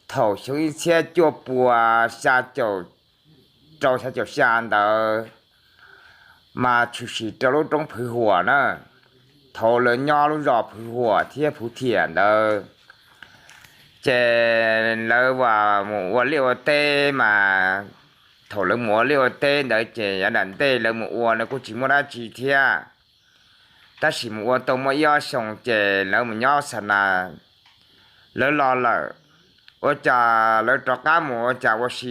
thaum xyoo ib txhiab cuaj pua xya caum rau xya caum xya ntawd mas tshwm sim rau lub roob Phwv Huam na. Thaum lawv nyob lub zos Phwv Huam thiab Phuv Thiam ntawd, ces lawv mus ua liaj ua teb mas, thaum lawv mus ua liaj ua teb ntawd ces yav nram ntej lawv mus ua no kuj tsis muaj dab tsi thiab. Tab sis mus ua tau muaj ib ob xyoos ces lawv mus nyob xa nas, lawv los lawm. Ua cas lawv rov qab mus ua cas ua si,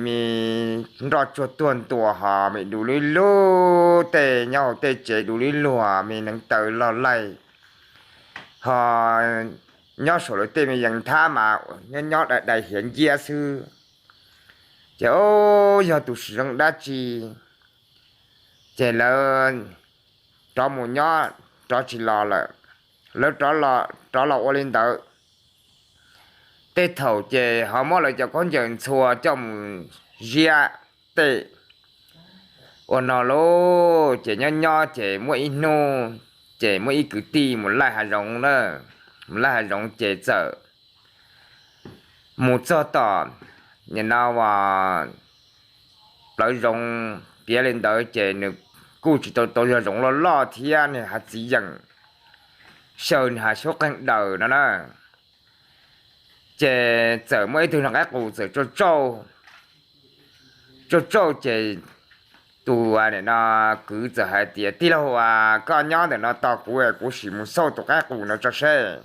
me nroj tsuag tuag ntuas ho me du lib lug, tej nyob hauv tej tsev du lib lug, me neev taw log laig, ho nyob saum lawv tej me yees thab mas nyob nyob dai dai hiav nciab xwb. Ces o, yog tus sim zoo dab tsi, ces lawv rov mus nyob rov tsis los lawm. Lawv rov los ua li ntawd. Tej thaum ces ho muab lawv cov khaub ncaws ntxhua coj mus ziab tej ua no lauj. Ces nyob nyob ces muaj ib hnub, ces muaj ib kwv tij mus laij hav zoov na, mus laij hav zoov ces txawm mus txog tom, nim no as, plawv zoov piav li ntawd ces nws kuj tsis tau tau yog zoov loj loj thiab, nws hav txiv yeem, xyaw nws hav xyoob qeeg daws no na. Ces txawm muaj ib tug niag qaib qus txawm tsauj tsauj, tsauj tsauj ces tus, nim no, kwv txawm hais tias, Tij laug, koj nyob ntawm no tos kuv, kuv sim mus xauj tus qaib qus no tso seb.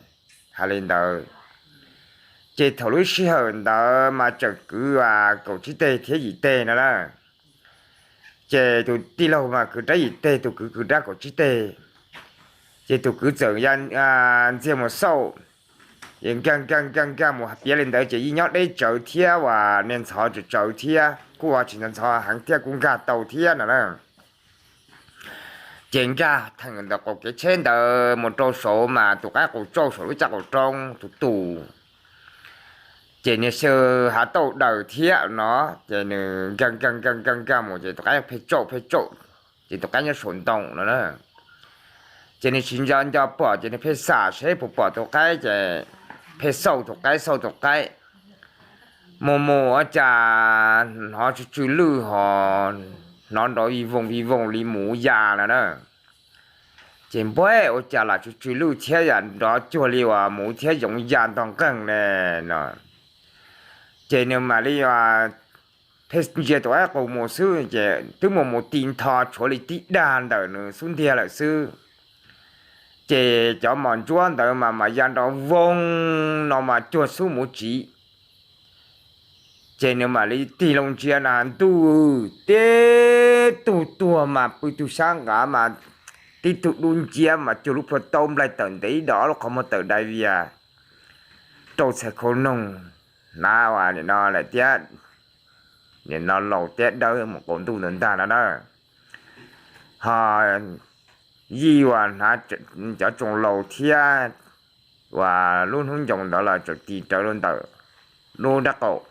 Hais li ntawd, ces thaum lub sij hawm ntawd mas tseem kwv kaum tsib teg thiab yim teg no na. Ces tus tij laug mas kwv rab yim teg, tus kwv kwv rab kaum tsib teg. Ces tus kwv txawm ntxiag mus xauj, es nkag nkag nkag nkag mus piav li ntawd ces yeej nyob deb tsawv thiab, uas niag ntxhov tsawv tsawv thiab, kuj tsis ntxhov heev thiab, kuj nkag tau thiab no na. Ces nkag theem ntawm qaum kev tsheb ntawd mus rau saud mas tus qaib qus tsauj saum lub caj qaum roob tus tus, ces nws xyaw hav tauj daws thiab no, ces nws nkag nkag nkag nkag nkag mus ces tus qaib pheej tsauj pheej tsauj, ces tus qaib nyob saum ntoo no na. Ces nws tsis nco nco pom ces nws pheej xam seb puas pom tus qaib, ces pheej xauj tus qaib xauj tus qaib, mus mus ua cas hnov tsw tsw lwj ho hnov nrov vij voog vij voog li muv ya no na. Ces npaum, ua cas lam tsw tsw lwj thiab yam nrov cuag li uas muv thiab yoov ya ntog nqeeg ne no. Ces nws mam li pheej ntsia tus qaib qus mus xwb, ces twb mus mus ti ntho tshuav li tib dag ntawm nws xub ntiag lawm xwb. Ces cov mos ntsuab ntawd mas mas ya nrov voog no mas cuag xub muv tsiv. Ces nws mam li tig loo ntsia na, ntuj, tib tug tuag mas pw tug sab nqav mas tib tug dub nciab mas cuag lub plhuav taub nplaig tawm ntev ib do, ob lub qhov muag tawm dai vias rau txhais khau noog, hnav uas nim no lawm thiab, nim no laus thiab dawb mus qaum ntuj ntawd ntag no na. Ho yij uas hnav cov tsoos laus thiab uas lub hnub ncoos ntawd los tseem tis rawv rau ntawm lub nraub qaum.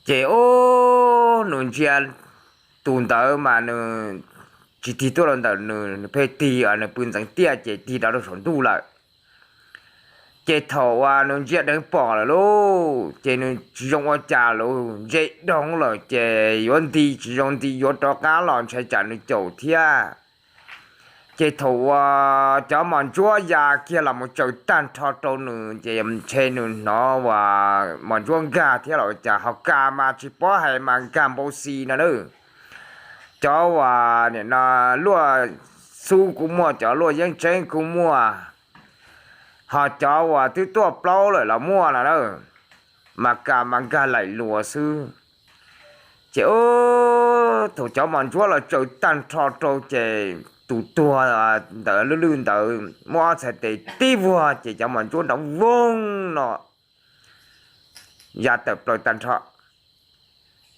Ces ub, nws ntsia tus ntawd mas nws tsis tig tuaj rau ntawm nws, nws pheej tig, nws pw ntxeev tiaj ces tig rov rau saum ntuj lawm. Ces thaum uas nws ntsia dheev pom lawm lauj, ces nws tsis zoo ua cas lauj, ntse doog lawm ces yuav nti tsis zoo, nti yuav rov qab los ntshai tsam nws caum thiab. Ces thaum uas cov mos ntsuab ya kiag los mus tsaws tag nrho rau nws ces ntshe nws hnov uas mos ntsuab nkag thiab los cas ho kas mas tsis paub hais mas nkag npau xi no na. Cov uas nim no luaj xub kuj muaj, cov luaj yeeb tseeb kuj muaj, ho cov uas twb tuaj plaub lawm los muaj no na, mas kas mas nkag laim luas xwb. Ces ub, thaum cov mos ntsuab los tsaws tag nrho rau ces tus tuag ntawd lwj lwj ntawd muab ob txhais tes tib vuag ces cov mos ntsuab nrov voog no ya tawm plaws tag nrho.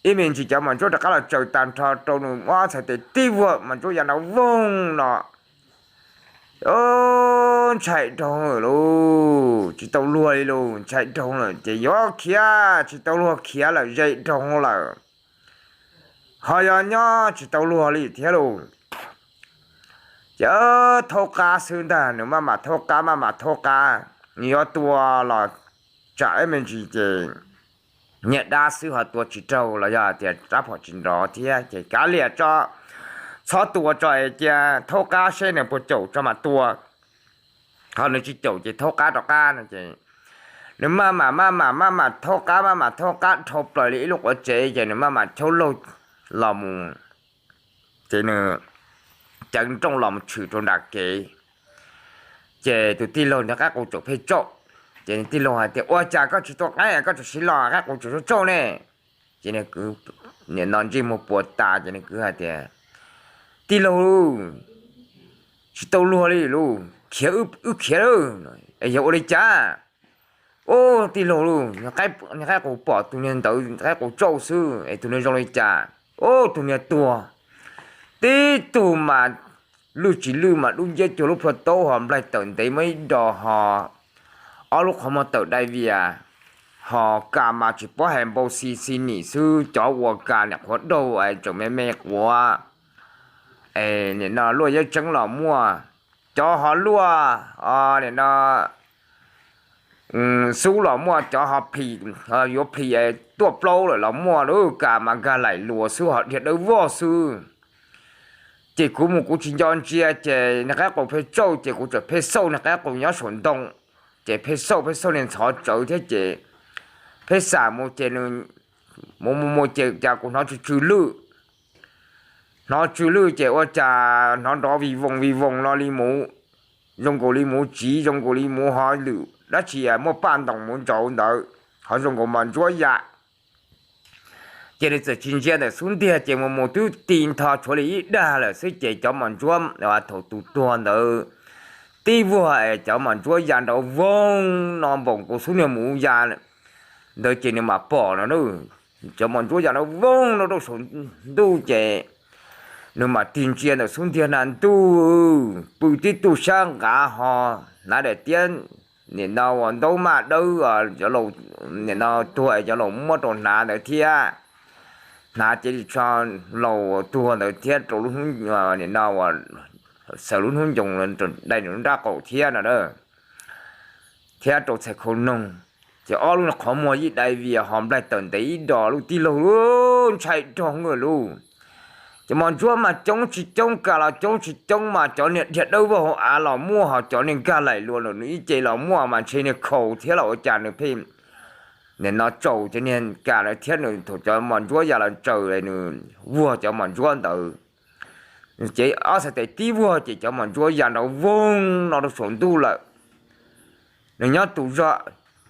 Ib me ntsis cov mos ntsuab rov qab los tsaws tag nrho rau nws, muab ob txhais tes tib vuag mos ntsuab ya nrov voog no. Ntshai dhau lawm lauj, tsis tau luag li lauj, ntshai dhau lawm ces yuav khiav tsis tau luag khiav lawm, ze dhau lawm. Ho yog nyob tsis tau luag li thiab lauj. Ces thaub qab xwb ntag, nws maj mam thaub qab, maj mam thaub qab, nws yuav tua los tsam ib me ntsis ces niag dab xwb ho tua tsis raug los yog tias rab phom tsis nrov thiab ces kav liam tso, txhob tua tso es cia thaub qab seb nws puas caum tso mam tua, ho nws tsis caum ces thaub qab rov qab no ces nws maj mam maj mam maj mam thaub qab, maj mam thaub qab dhau plaws li ib lub quav tsev ces nws maj mam chaub laug los mus, ces nws ceev nrooj los mus tshwm rau nram kev. Ces tus tij laug niag qaib qus tseem pheej tsaum, ces tij laug hais tias, Ua cas koj tsis tua qaib, koj tseem siv los, qaib qus tseem tsaug tsaug ne? Ces nws kwv, nim no ntsej muag puas tas ces nws kwv hais tias, Tij laug, tsis tau luag li lauj, khiav, wb khiav lawm. Es yog ua li cas? Ub, tij laug lauj, niag qaib qus pom tus niag ntawd qaib qus tsaug xwb es tus niag zoo li cas? Ub, tus niag tuag tib tug mas lwj tsis lwj mas dub nciab cuag lub plhuav taub ho nplaig tawm ntev muaj ib do ho ob lub qhov muag tawm dai vias, ho kas mas tsis paub hais npau xi xi nim xwb, cov uas kas niam qhuav daug tseem me me quav, nim no luaj yeeb tseeb los muaj, cov ho luaj, nim no xub los muaj, cov ho plhis, yuav plhis tuaj plaub lawm los muaj lauj, kas mas nkag laim luas xwb ho dhia dawb vog xwb. Ces kuv mus kuv tsis nco ntsia ces niag qaib qus pheej tsaug ces kuv tseem pheej xauj niag qaib qus nyob saum ntoo, ces pheej xauj pheej xauj niag ntxhov tsawv thiab ces pheej xam mus ces nws mus mus mus ces cas kuv hnov tsw tsw lwj, hnov tsw lwj ces ua cas hnov nrov vij voos vij voos no li mus, zoo nkaus li mus tsiv, zoo nkaus li mus ho lwm dab tsi muaj paj ntoos mus ntsauv ntawd, ho zoo nkaus mos ntsuab ya. Ces nws txawm tsis ntsia ntawm xub ntiag ces mus mus twb ti ntho tshuav li ib dag lawm xwb ces cov mos ntsuab thaum tus tuag ntawd tib vuag es cov mos ntsuab ya nrov voog no npaum nkaus xub ntiag mus ya ntawd ces nws mam pom no. Cov mos ntsuab ya nrov voog no rau saum ntuj ces nws mam tig ntsia ntawm xub ntiag na ntuj, pw tib tug sab nqav ho hnav daim tiab nim no uas ntaub maj dawb, nim no tuag es cov laus muab rau hnav ntawd thiab, hnav cev li tsho laus tuag ntawd thiab rau lub hnub, nim no uas xaws lub hnub ncoos dai nws lub nrab qaum thiab no, thiab rau txhais khau noog. Ces ob lub qhov muag ib dai vias ho nplaig tawm ntev ib do lauj tij laug lauj, ntshai dhau lawm lauj. Ces mos ntsuab mas coob tsis coob, kas los coob tsis coob mas cov niag dhia dawb vog hauv av los muaj, ho cov niag nkag laim luas lawm nws ib ce los muaj mas ntshe niag khaus thiab los ua cas nws pheej nim no tsaus cov niag kas lawm thiab nws thaum cov mos ntsuab ya los tsaws nws vuag cov mos ntsuab ntawd. Ces ob txhais tes tib vuag ces cov mos ntsuab ya nrov voog no rau saum ntuj lawm. Nws nyob tus zog,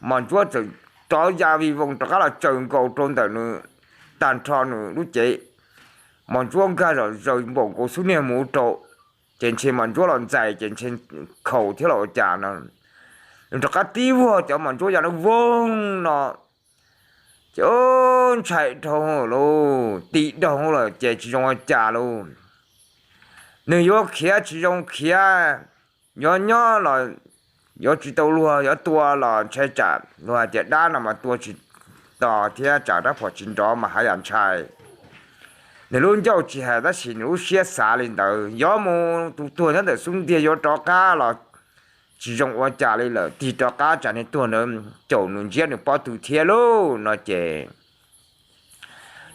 mos ntsuab txawm rov ya vij voos rov qab los tsaws nkaus rau ntawm nws, tag nrho nws lub cev. Mos ntsuab nkag zom zaws npaum nkaus xub ntiag mus rau, ces ntshe mos ntsuab los ntxais ces ntshe khaus thiab los ua cas no. Nws rov qab tib vuag cov mos ntsuab ya nrov voog no, ces ntshai dhau lauj, ti dhau lawm ces tsis zoo ua cas lauj. Nws yuav khiav tsis zoo khiav, yuav nyob los yuav tsis tau luag, yuav tua los ntshai tsam luag hais tias dab no mas tua tsis tos thiab tsam rab phom tsis nrov mas haj yam ntshai. Nws lub ncauj tsis hais tab sis nws lub siab xav li ntawd, yuav mus tus tuag nyob ntawm xub ntiag yuav rov qab los tsis zoo ua cas li lawm, tig rov qab tsam niag tuag ntawd caum nws ntsiab nws pob tw thiab lauj no ces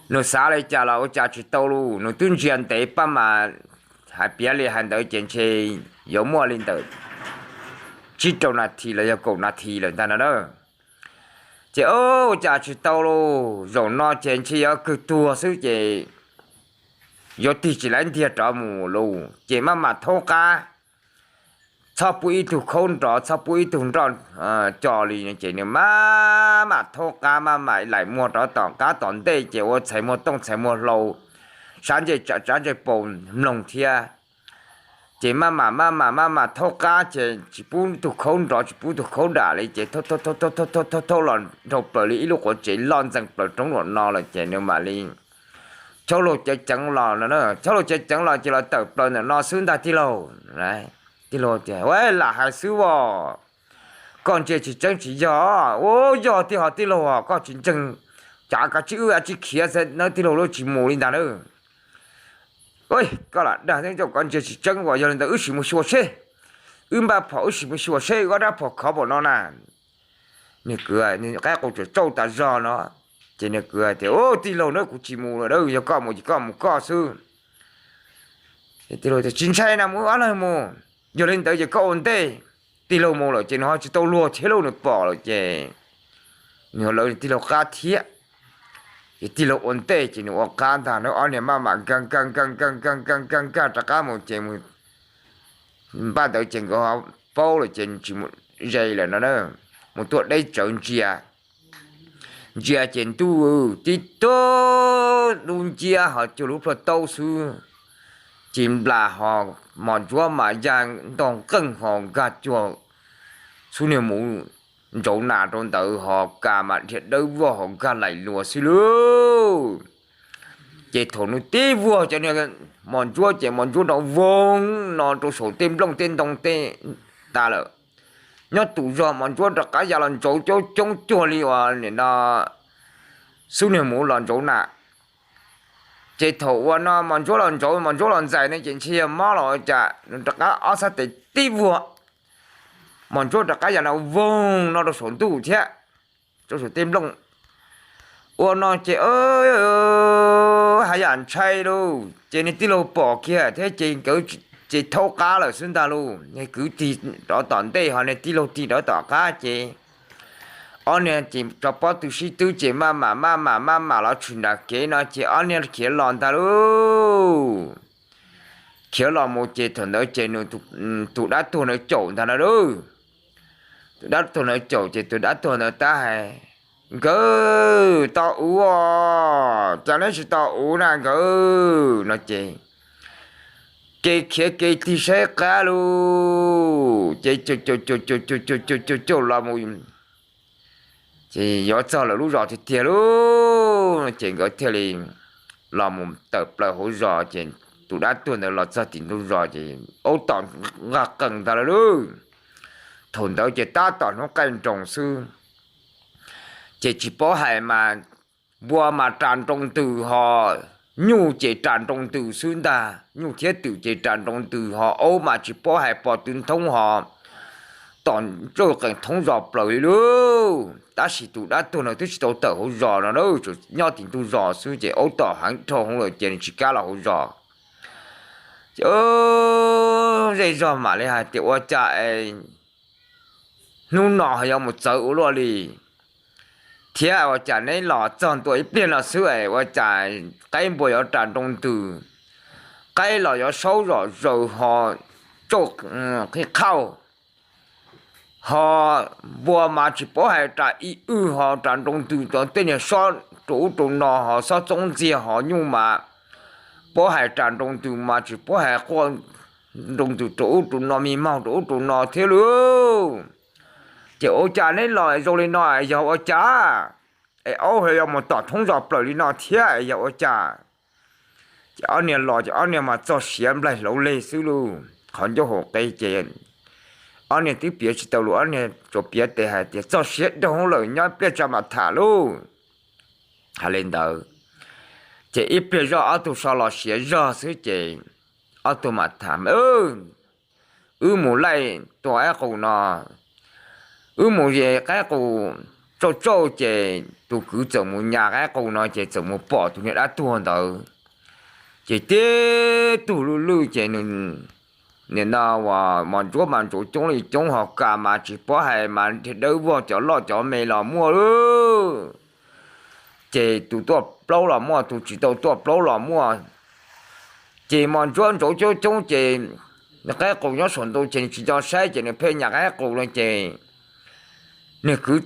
nws xav li cas los ua cas tsis tau lauj, nws twb ntsia ntev pab mas hais piav li hais ntawd ces ntshe yuav muaj li ntawm tsib rau nas this los yog kaum nas this lawm ntag no na. Ces ua cas tsis tau lauj, zaum no ces ntshe yuav kawg tuag xwb ces yuav tig tsis laib ntiag rov mus lauj, ces maj mam thaub qab, txhob pub ib tug khaub nrov, txhob pub ib tug nroj co li no ces nws maj mam thaub qab maj mam laim muag rov tom qab tom ntej ces ua txhais muag tooj txhais muag hlau, sab ntsej tsam sab ntsej paus mloog thiab. Ces maj mam maj mam maj mam thaub qab ces tsis pub tug khaub nrov tsis pub tug khaub dam li ces thaub thaub los dhau plaws li ib lub quav tsev loj ntxees plaws roob luam no lawm ces nws mam li chob laug ceev ceev los no, chob laug ceev ceev los ces los tawm plaws ntawm no xwb ntag tij laug. Tij laug tias, Ua lam hais xwb os, koj ntsia tsis tseeb tsis yog. Ua yog tiag ho tij laug os, koj tsis ntseeg, cas kav tsij wb a tsij khiav xwb nawb tij laug, lawv tsis mus li ntag na. Koj lam dag thiab, koj ntsia tsis tseeb os, yog li ntawd wb sim mus xyuas seb. Wb npaj phom wb sim mus xyuas seb wb ob rab phom khov npaum no na. Nws kwv, qaib qus tsuas tsauj tas zog no. Ces nws kwv tias, Ub, tij laug na, kuv tsis mus lawm, yog koj mus ces koj mus koj xwb. Tij laug tias, Tsis ntshai na, mus ob leeg mus. Yog li ntawd ces koj ua ntej. Tij laug mus lawm ces nws ho tsis tau luag thiab lauj, nws pom lawm ces nws lawv tij laug qab thiab. Ces tij laug ua ntej ces nws ua qab ntag na, ob niag maj mam nkag nkag nkag nkag nkag nkag nkag rov qab mus ces npaj ntawd ces nkawd ho paub lawm ces tsis mus ze lawm no na, mus tuaj deb tsawv ntsia. Ntsia ces ntuj tib tug dub nciab ho cuag lub plhuaj taub xwb. Ces nplas ho Mos Ntsuab mas yaj ntog nqeej ho nkag cuag xub niag muv ntsauv nas rau ntawd ho kas mas dhia dawb vog ho nkag laim luas xwb lauj. Ces thaum nws tib vuag cov niag Mos Ntsuab ces Mos Ntsuab nrov voog no rau saum tej nplooj tej ntoo tej tas lawm. Nyob tus zog Mos Ntsuab rov qab ya los ntsauv coob coob cuag li uas nim no xub niag muv los ntsauv nas. Ces thaum uas no Mos Ntsuab los ntsauv, Mos Ntsuab los ntxais no ces ntshe yog mob los ua cas nws rov qab ob sab tes tib vuag, Mos Ntsuab rov qab ya no voog no rau saum ntuj thiab, rau saum tej nplooj. Ua no ces haj yam ntshai lauj, ces niag tij laug pom kiag thiab ces nkawd ces thaub qab lawm xwb ntag lauj. Niag kwv tig rov tom ntej ho niag tij laug tig rov tom qab ces ob niag ces tso pob tw sib twb ces maj mam maj mam maj mam los tshwm nram kev no ces ob niag khiav los ntag lauj. Khiav los mus ces thaum ntawd ces nws tus dab tuag ntawd caum ntag lauj. Tus dab tuag ntawd caum ces tus dab tuag ntawd tab hais, Nkawd, tos kuv os, cas neb tsis tos kuv na nkawd no ces kev khiav kev tig saib qab lauj, ces caum caum caum caum caum caum caum caum los mus ces yuav txog lawv lub zos tiag tiag lauj, ces nkawd thiaj li los mus tawm plaws hauv zos ces tus dab tuag ntawd los txog tim ntug zos ces aub tom nqaj qees ntag lauj. Thaum ntawd ces tab tom hnub qaij nroos xwb, ces tsis paub hais mas npua mas ras nroo ntws ho nyuj ces ras nroo ntws xwb ntag, nyuj thiab twm ces ras nroo ntws ho aub mas tsis paub hais pos tw nthoob ho tom ntsaj qees thoob zos plaws li lauj. Tab sis tus dab tuag no twb tsis tau tawm hauv zos no, nyob tim ntug zos xwb ces aub tom heev dhau hwv lawm ces nws tsis kam los hauv zos. Ces zej zog mam li hais tias, Ua cas es hnub no ho yuav mus txawv ua luaj li, thiab ua cas neb los txog ntua ib pliag no xwb es ua cas qaib npua yuav ras nroo ntws, qaib los yuav saub zom zaws ho tsauj qhib qhauj, ho npua mas tsis paub hais ras ib wj ho ras nroo ntws rau tej niag xob rau ub rau no ho xob txoob ntxiag ho nyuj mas paub hais ras nroo ntws mas tsis paub hais quaj nroo ntws rau ub rau no, me maug rau ub rau no thiab lauj. Ces ua cas neb los zoo li no yog ua cas, es aub ho yuav mus tom thoob zos plaws li no thiab yog ua cas? Ces ob niag los ces ob niag mas txog siav nplaig hlauv leg xwb lauj, qhov ncauj hauv qe ces ob niag twb piav tsis tau lus, ob niag tsuas piav tes hais tias txog siav dhau lawm, nyob ib pliag tso mam tham lauj. Hais li ntawd ces ib pliag zoj ob tug so los siav zog xwb ces ob tug mam tham, Wb mus laij tua qaib qus no, wb mus ze qaib qus tsauj tsauj ces tus kwv txawm mus nyas qaib qus no ces txawm mus pom tus niag dab tuag ntawd, ces tib tug lwj lwj ces nws nim no uas mos ntsuab mas ntsuav coob li coob ho kas mas tsis paub hais mas dhia dawb vog cov loj cov me los muaj lauj. Ces tus tuaj plaub los muaj, tus tsis tau tuaj plaub los muaj. Ces mos ntsuab ntsuav coob coob ces nws qaib qus nyob saum ntuj ces nws tsis nco saib ces nws pheej nyas qaib qus no ces nws kwv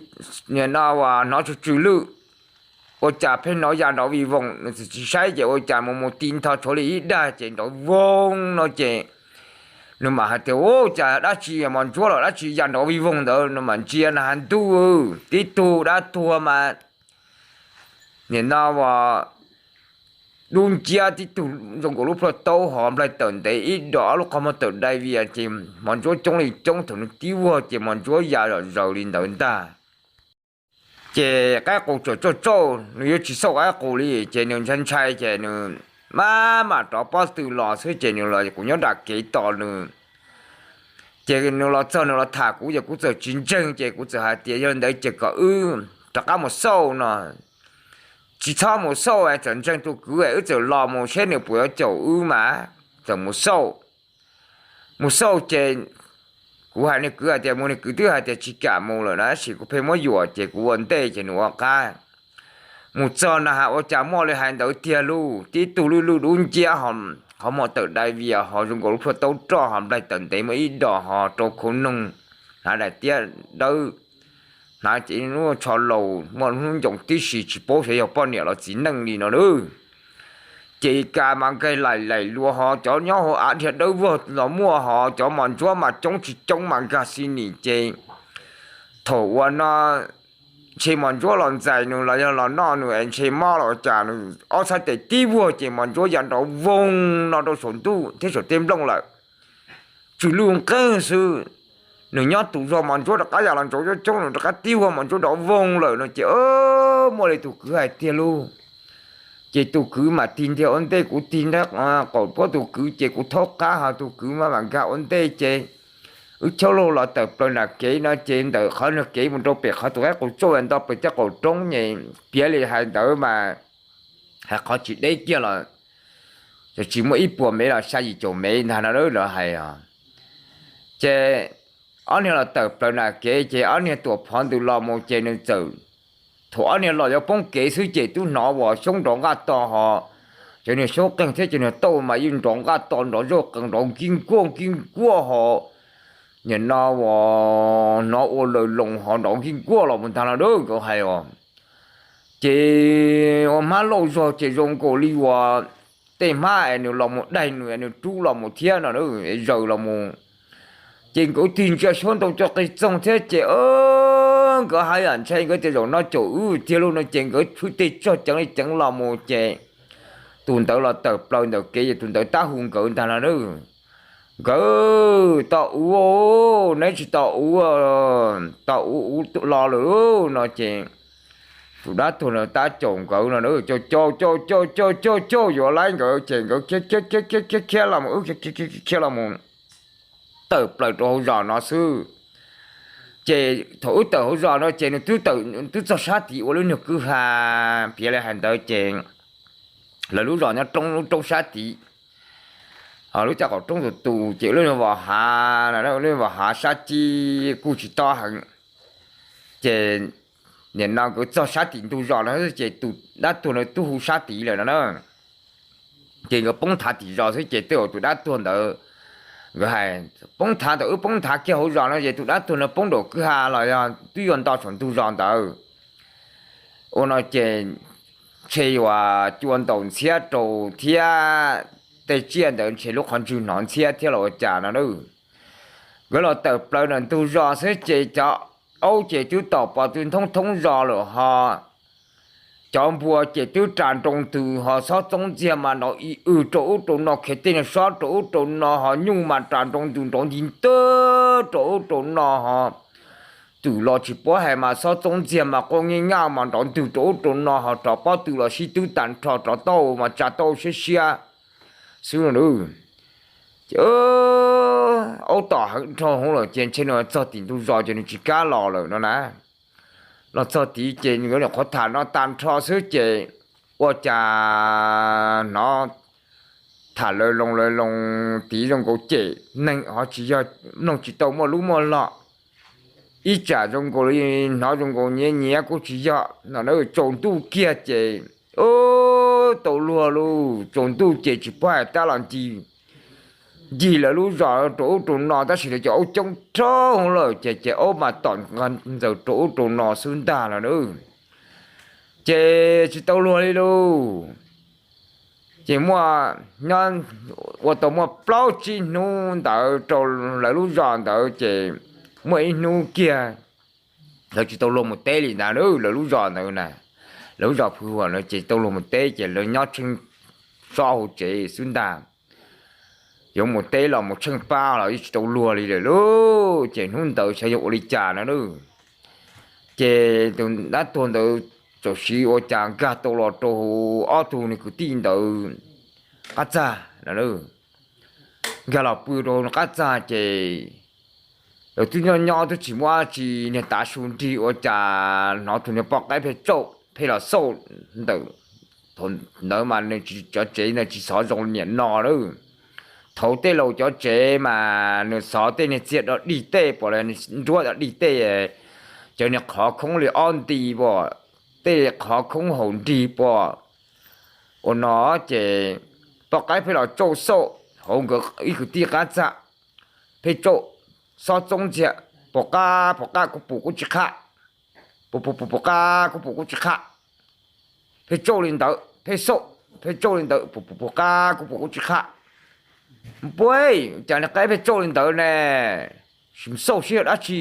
nim no uas hnov tsw tsw lwj, ua cas pheej hnov ya nrov vij voog, nws txawm tsis saib ces ua cas mus mus ti ntho tshuav li ib dag ces nrov voog no ces nws mam hais tias, Ua cas dab tsi mos ntsuab los dab tsi ya nrov vij voog ntawd? Nws mam ntsia na has ntuj tib tug dab tuag mas nim no uas dub nciab tib tug zoo nkaus lub plhuaj taub hov nplaig tawm ntev ib dos ob lub qhov muag tawm dai vias ces mos ntsuab coob li coob, thaum nws tib vuag ces mos ntsuab ya zom zaws li ntawd ntag. Ces qaib qus tsuas tsauj tsauj, nws yuav tsis xauj qaib qus li ces nws ntshai ntshai ces nws maj mam rov pob tw los xwb ces nws los kuv nyob nram kev tos nws. Ces nws los txog nws los tham kuv ces kuv txawm tsis ntseeg ces kuv txawm hais tias yog li ntawd ces kom wb rov qab mus xauj no. Tsis txhob mus xauj, txawm ntseeg tus kwv wb txawm los mus saib nws puas yuav caum wb mas txawm mus xauj. Mus xauj ces kuv hais nws kwv hais tias mus, nws kwv twb hais tias tsis kam mus lawm na, tab sis kuv pheej muab yuam ces kuv ua ntej ces nws ua qab. Mus txog na has ua cas muaj li hais ntawd tiag lauj, tib tug lwj lwj dub nciab ho, qhov muag tawm dai vias ho, zoo nkaus lub plhuaj taub roj ho, nplaig tawm ntev muaj ib dos ho, rau khau noog, hnav daim tiab dawb, hnav ces lub tsho laus, muaj lub hnub ncoos tib si, tsis paub xyov yog poj niam los txiv neej li no lauj. Ces ka mas nkag laim laim luas ho, cov nyob hauv av dhia dawb vog los muaj ho, cov mos ntsuab mas coob tsis coob mas nkag xi nim ces thaum uas no ntshe mos ntsuab los ntxais nws los yog los noj nws es ntshe mob los cas nws ob txhais tes tib vuag ces mos ntsuab ya nrov voog no rau saum ntuj thiab saum tej nplooj lawm. Tsw lwj nqeeg xwb. Nws nyob tus zog mos ntsuab rov qab ya los ntsoov coob coob, nws rov qab tib vuag mos ntsuab nrov voog lawm no ces muaj li tus kwv hais tiag lauj. Ces tus kwv mam tig ntiag ua ntej, kuv tig nrab qaum puab tus kwv ces kuv thaub qab ho tus kwv mas mam nkag ua ntej ces wb chob lauj los tawm plaws nram kev no ces ntawm qhov nws kev mus rau pem qhov tus qaib qus tsauj nto pem tej qaum roob ne, piav li hais ntawd mas hais qhov tsis deb kiag los tsis muaj ib puas mev los xya yim caum mev ntag no lawv hais os. Ces ob niag los tawm plaws nram kev ces ob niag tuam phov ntws los mus ces nws txawm, thaum ob niag los yuav poob kev xwb ces twb hnov uas xyoob nrov nqaj to ho, cov niag xyoob qeeg thiab cov niag tauj mas yeej nrov nqaj to nrov zaj qees nrov nkij nkuaj nkij nkuaj ho, nim no uas hnov ua laws loos ho nrov nkij nkuaj los mus ntag no lawv nkawd hais os. Ces ua hmab lauj zog ces zoo nkaus li uas tej hmab es nws los mus daig nws es nws rub los mus thiab no zaws los mus. Ces nkawd tig ntsia xyuas ntoo cov qis txoog thiab ces nkawd hais yam ntshe nkawd tias zaum no caum wb tiag lauj no ces nkawd tshwj tej tsog ceev li ceev los mus ces tus ntawd los tawm plaws ntawm kev ces tus ntawd tab hu nkawd ntag no, nkawd, tos ua, neb tsis tos ua, tos ua ua los lawm no ces tus dab tuag no tab caum nkawd no, caum caum caum caum caum caum caum yuav laib nkawd ces nkawd khiav khiav khiav khiav khiav los mus, wb khiav khiav khiav khiav los mus tawm plaws rau hauv zos no xwb. Ces thaum wb tawm hauv zos no ces nws twb txog sab tid ua lub niag kwj ha, piav li hais ntawd ces lawv lub zos nyob roob, lub roob sab tid, lub caj qaum roob tus tus ces lub niag vos hav, lub niag vos hav sab cib kuj tsis tob heev. Ces nim no nkawd txog sab tim ntug zos no ces tus dab tuag no twb hu sab tid lawm no na. Ces nkawd poob thav tim zos xwb ces twb ua tus dab tuag ntawd, nkawd hais poob thav ntawd, wb poob thav kiag hauv zos no ces tus dab tuag no poob nraum kwj ha los yog twb yuav nto saum ntug zos ntawd. Ua no ces ntshe yuav cua ntaus ntxhiab rau thiab, tej tsiaj ntawd ntshe lub qhov ntswg hnov ntxhiab thiab los ua cas no na. Nkawd los tawm plaws ntawm ntug zos xwb ces cov aub ces twb tom pos twb thoob thoob zos lawm ho. Cov npua ces twb ras nroo ntws ho, xob txoob ntxiag mas nrov i w rau ub rau no, khiav tej niag xob rau ub rau no ho, nyuj mas ras nroo ntws nrov nti ntawg rau ub rau no ho. Twm los tsis paub hais mas xob txoob ntxiag mas quaj nyij nyaj mas nrov ntws rau ub rau no ho, rov pob tw los sib twb tag nrho, rov taub hau mas tsa taub hau siab siab xwb no. Ces aub tom heev dhau hwv lawm ces ntshe nws txog tim ntug zos ces nws tsis kam los lawm no na. Los txog tid ces nkawd nyuam qhuav tham no tag nrho xwb ces ua cas hnov tham lawv loo lawv loo tid zoo nkaus cem neeg ho tsis yog, mloog tsis tau muaj lub muaj lo. Ib tsam zoo nkaus li hnov zoo nkaus nyiav nyiav kuj tsis yog no na, tsaus ntuj kiag ces tau luag lauj, tsaus ntuj ces tsis paub hais tab los ncig, ncig lawv lub zos rau ub rau no tab sis lawv cov aub coob dhau lawm ces ces aub mas tom ntxaws rau ub rau no xwb ntag no na. Ces tsis tau luag li lauj. Ces muaj, nyob ua tau muaj plaub tsib hnub ntawd rau lawv lub zos ntawd ces muaj ib hnub kiag lawv tsis tau luag mus teb li ntag, lawv lub zos ntawd na, lawv lub zos Phu Huam no ces tsis tau luag mus teb ces lawv nyob tsheej sob hauv tsev xwb ntag. Yuav mus teb los mus tsheej pab los yeej tsis tau luag li lawm lauj. Ces hnub ntawd xyov yog ua li cas no lauj. Ces tus dab tuag ntawd txawm siv ua cas nkag tau los rau ob tug nws kwv tij ntawd qab txag no lauj. Nkag los pw rau qab txag ces Lawv twb nyob nyob twb tsis muaj dab tsi, niag tav su nrig ua cas hnov tus niag poj qaib pheej tsauj pheej los xauj ntawm, thaum ntawd mas nws tsis, cov tsev ntawd tsis xov zoo li niam no lawm. Thaum tej laus cov tsev mas nws xov tej niag txiag dog dig tej pom nruab dog dig tej, cov niag qhov khoob li ob nti pom, tej qhov khoob haum nrig pom. Ua no ces poj qaib pheej los tsauj xauj hauv nkawd ib kwv tij qab txaj, pheej tsauj xob txoob ntxiag, pom qab pom qab kuv pum kuv tsis qhaj, pum pum pum pum qab kuv pum kuv tsis qhaj, pheej tsauj li ntawd pheej xauj, pheej tsauj li ntawd pum pum pum qab kuv pum kuv tsis qhaj. Puag cas niag qaib pheej tsauj li ntawd ne, sim xauj sib yog dab tsi,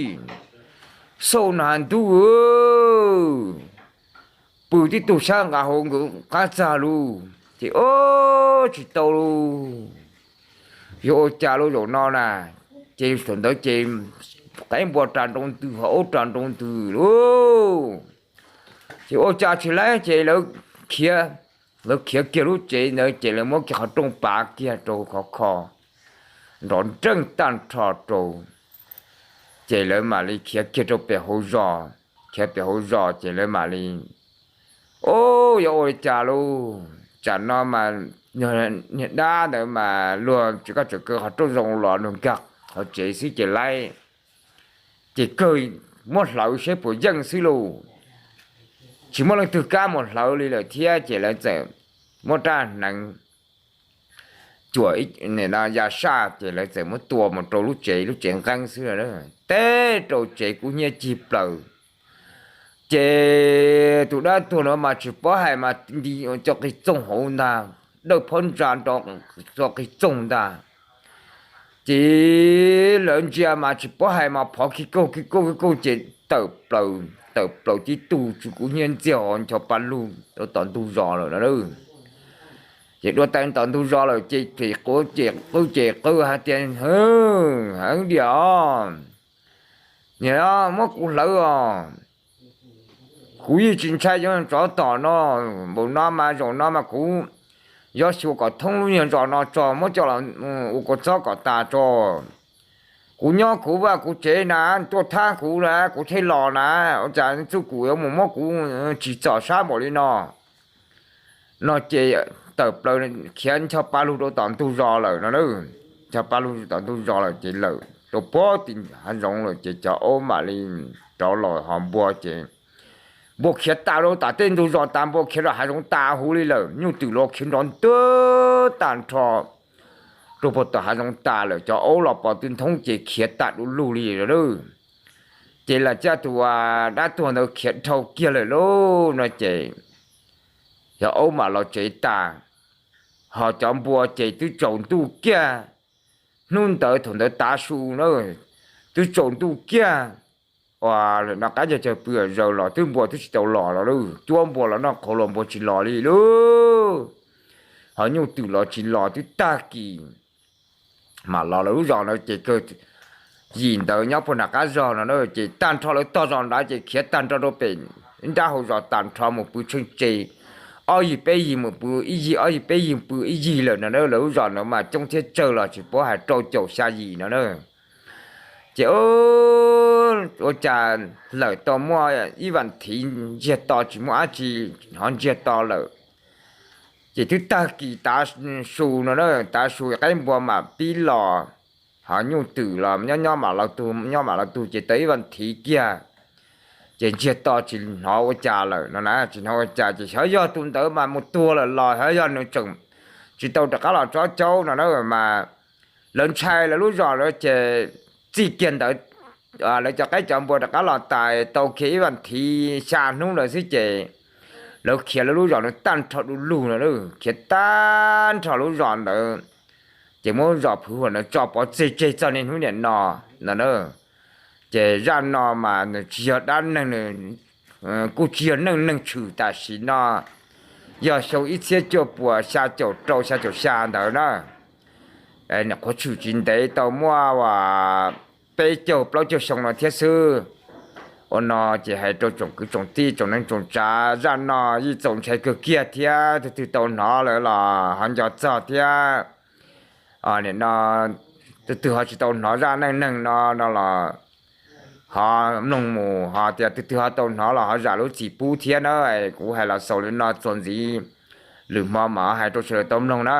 xauj no has ntuj, pw tib tug sab nqa hauv nkawd qab txaj lug ces o, tsis tau lug, yog ua cas lug zaum no na. Ces thaum ntawd ces qaib npua ras nroo ntws ho aub ras nroo ntws lug, ces ua cas tsis laib ces lawv khiav, lawv khiav kiag lub tsev ntawd ces lawv muab kiag qhov rooj pav kiag rau khov kho nrov nreej tag nrho rau, ces lawv mam li khiav kiag rau pem hauv zos, khiav pem hauv zos ces lawv mam li, o, yog ua li cas lauj, tsam no mas niag dab ntawd mas luag tsis kaj tseem kaw qhov rooj zoo los luag nkag qhov tsev xwb ces laib, ces kawg muab hlawv seb puas yeej xwb lauj. Tsis muaj leej twg kam mus hlawv li lawm thiab ces lawv txawm muab rab hneev cuam ya saj ces lawv txawm muab tua mus rau lub tsev, lub tsev nqeeb xwb, teb rau tsev kub hnyiab cig plaws. Ces tus dab tuag no mas tsis paub hais mas nti cov qis txoog hauv ntag, dawj phab ntsa nrov cov qis txoog ntag. Ces lawv ntsia mas tsis paub hais mas phov ki kaug ki kaug ki kaug ces tawm plaws, tawm plaws tib tug tsuj kub hnyiab ntxiag ho ncho pa lug rau tom ntug zos lawm no. Ces dua tas tom ntug zos lawm ces qw ces qw hais tias, heev diam os, niam, muab kuv hlawv os. Kuv yeej tsis ntshai cov tsov tom no, npaum no mas zaum no mas kuv yuav xyuas kom thoob lub niag zos no tso, muab coj los ua kua txob kom tas tso. Kuv nyob kuv vaj kuv tsev na, tuaj thab kuv na kuv thiaj los na, ua cas txuj kum yuav mus muab kuv tsim txom sab npaum li no. No ces tawm plaws khiav ncho pa lug rau tom ntug zos lawm no. Ncho pa lug rau tom ntug zos lawm ces lawm rau puag tim hav zoov lawm ces cov aub mam li rov los ho npua ces npua khiav tas rau tom tej ntug zos tas, npua khiav rau hav zoov tas huv li lawm, nyuj twm los khiav nrov ntuag tag nrho rau puag tom hav zoov tas lawm, cov aub los pos twb nthoob ces khiav tas du lug li lawm. Ces lam caj tus dab tuag ntawd khiav dhau kiag lawm lauj no ces cov aub mam los tsev tas, ho cov npua ces twb tsaus ntuj kiag. Hnub ntawd thaum ntawd tav su na, twb tsaus ntuj kiag, ua lawm no qab cag caw pw zaws los twb npua twb tsis tau los los lauj, cuab npua los noj qhauv los npua tsis los li lauj, ho nyuj twm los tsis los twb tag kis mam los lawm lub zos ntawd ces kawg yim ntawd nyob puag nram qab zog no na, ces tag nrho lawv tog zos nrad ces khiav tag nrho rau pem nrab hauv zos tag nrho mus pw tsheej tse, ob yig peb yig mus pw ib yig, ob yig peb yig pw ib yig lawm no na, lawv lub zos ntawd mas coob thiab tsawg los tsis paub hais rau caum xya yim no na. Ces ua cas lawm tau muaj ib vas thiv ntsiag to tsis muaj dab tsi, ho ntsiag to lawm. Ces twb tag kis tav su no na, tav su qaib npua mam pib los, ho nyuj twm los nyob nyob mam los tug, nyob mam los tug ces tau ib vas thiv kiag, ces ntsiag to tsis hnov ua cas lawm no na, tsis hnov ua cas ces xyov yog tus ntawd mas mus tuag lawm los xyov yog nws tseem tsis tau rov qab los tsob caub no na mas lawv ntshai lawv lub zos lawm ces txij kiag ntawd lawv cov qaib cov npua rov qab los tas tau kiag ib vas thiv xya hnub lawm xwb ces lawv khiav lawv lub zos ntawd tag nrho du lug no, khiav tag nrho lub zos ntawd, ces muab zos Phwv Huam ntawd tso pov tseg tseg txog niaj hnub niam no no na. Ces zaj no mas nws tsis yog dab neeg, kuj tsis yog neej neeg tshwm tam sim no, yog xyoo ib txhiab cuaj puas xya caum rau xya caum xya ntawd na. Nyuam qhuav tshwm tsis ntev tau muaj peb caug plaub caug xyoo no thiab xwb. Ua no ces hais rau tsoom kwv tsoom tij tsoom neej tsoom tsav, zaj no yeej txaus ntshai kawg kiag thiab, tus twg tau hnov lawm los ho nco txog thiab. Nim no tus twg ho tsis tau hnov zaj neej neeg no no los Ho mloog mus ho tias twg twg ho tau hnov los ho zam lub txim pub thiab na. Kuv hais los xaus li no txuas ntxiv, lwm hmo mam hais rau sawv daws tau mloog na.